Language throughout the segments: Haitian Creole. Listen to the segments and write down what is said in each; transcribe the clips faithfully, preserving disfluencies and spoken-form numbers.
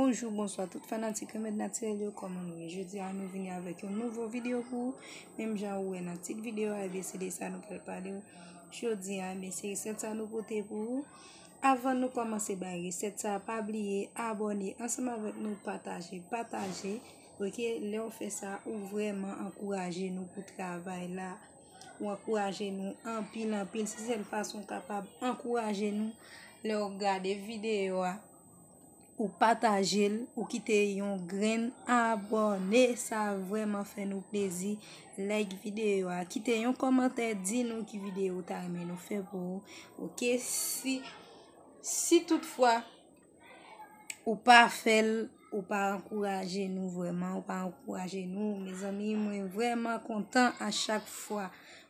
Bonjou, bonswa tout fanatik remèd natirèl yo, kòman nou ye? Jodi a nou vini avèk yon nouvo videyo pou ou. Menm jan ou wè nan tit videyo a, ebyen se de sa nou pral pale w. Jodi a, ebyen se resèt sa nou pote pou ou. Avan nou kòmanse bay resèt sa, pa bliye abòne ansanm avèk nou, pataje, pataje. Oke, lè w fè sa, ou vrèman ankouraje nou pou travay la. Ou ankouraje nou anpil, anpil. Se sèl fason w kapab ankouraje nou lè w gade videyo a, ou pataje l, ou kite yon grenn abòne, sa vrèman fè nou plezi. Like videyo a, kite yon kòmantè, di nou ki videyo ou ta renmen nou fè pou ou. Oke, si, si toutfwa ou pa fè l, ou pa ankouraje nou vrèman, ou pa ankouraje nou, mezanmi, mwen vrèman kontan a chak fwa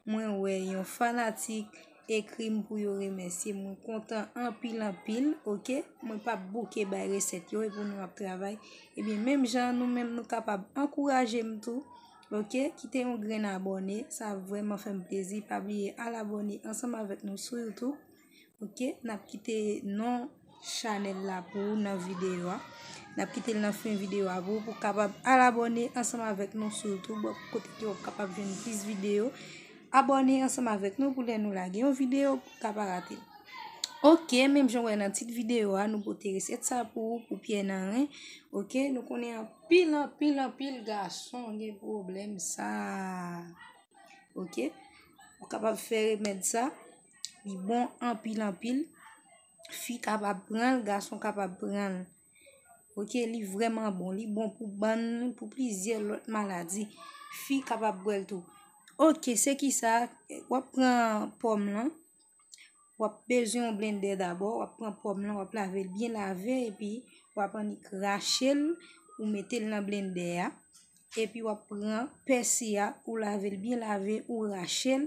mwen wè yon fanatik ekri m pou yo remèsye. Mwen kontan anpil, anpil, oke? Mwen p ap bouke bay resèt yo, epi nou ap travay. Ebyen, menm jan nou menm, nou kapab ankouraje m tou, oke? Kite yon grenn abòne, sa vrèman fè m plezi. Pa bliye al abòne ansanm avèk nou sou YouTube, oke? N ap kite non chanèl la pou ou nan videyo a. N ap kite l nan fen videyo a pou ou, pou w kapab al abòne ansanm avèk nou sou YouTube, kote ke w ap kapab jwenn plis videyo. Abòne ansanm avèk nou pou lè nou lage yon videyo pou w ka pa rate l. Oke, menm jan w wè nan tit videyo a, nou pote resèt sa pou ou, pou pyè nan ren. Oke, nou konnen anpil, anpil, anpil gason gen pwoblèm sa. Oke, ou kapab fè remèd sa, li bon anpil, anpil. Fi kapab pran l, gason kapab pran l. Oke, li vrèman bon. Li bon pou bann, pou plizyè lòt maladi. Fi kapab bwè l tou. Oke, se ki sa, w ap pran pòm lan. W ap bezwen yon blendè dabò. W ap pran pòm lan, w ap lave l byen lave, epi w ap annik rache l, ou mete l nan blendè a. Epi w ap pran pèsi a, ou lave l byen lave, ou rache l.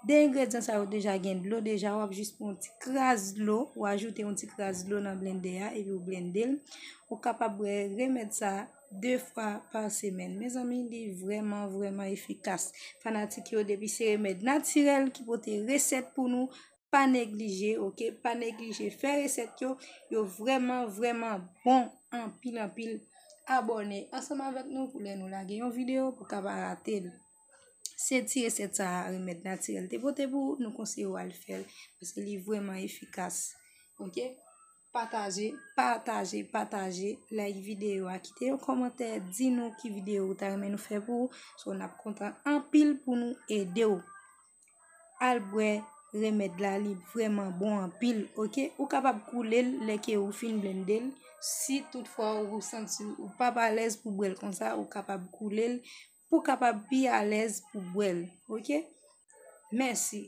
De engredyan sa yo deja gen dlo deja, w ap jis pran yon ti kras dlo, ou ajoute yon ti kras dlo nan blendè a, epi w blende l. Ou kapab bwè remèd sa de fwa pa semèn. Mezanmi, li vrèman, vrèman efikas. Fanatik yo, depi se remèd natirèl ki pote resèt pou nou, pa neglije, oke? Pa neglije fè resèt yo, yo vrèman, vrèman bon anpil, anpil. Abòne ansanm avèk nou pou lè nou lage yon videyo pou w ka pa rate l. Se ti resèt sa a, remèd natirèl te pote pou ou, nou konseye w al fè l, paske li vrèman efikas. Oke? Pataje, pataje, pataje, like videyo a, kite yon kòmantè, di nou ki videyo ou ta renmen nou fè pou ou. So, n ap kontan anpil pou nou ede w. Al bwè remèd la, li vrèman bon anpil, oke? Ou kapab koule l lè ke ou fin blende l. Si toutfwa ou santi ou p ap alèz pou bwè l konsa, ou kapab koule l pou w kapab pi alèz pou bwè l, oke? Mèsi.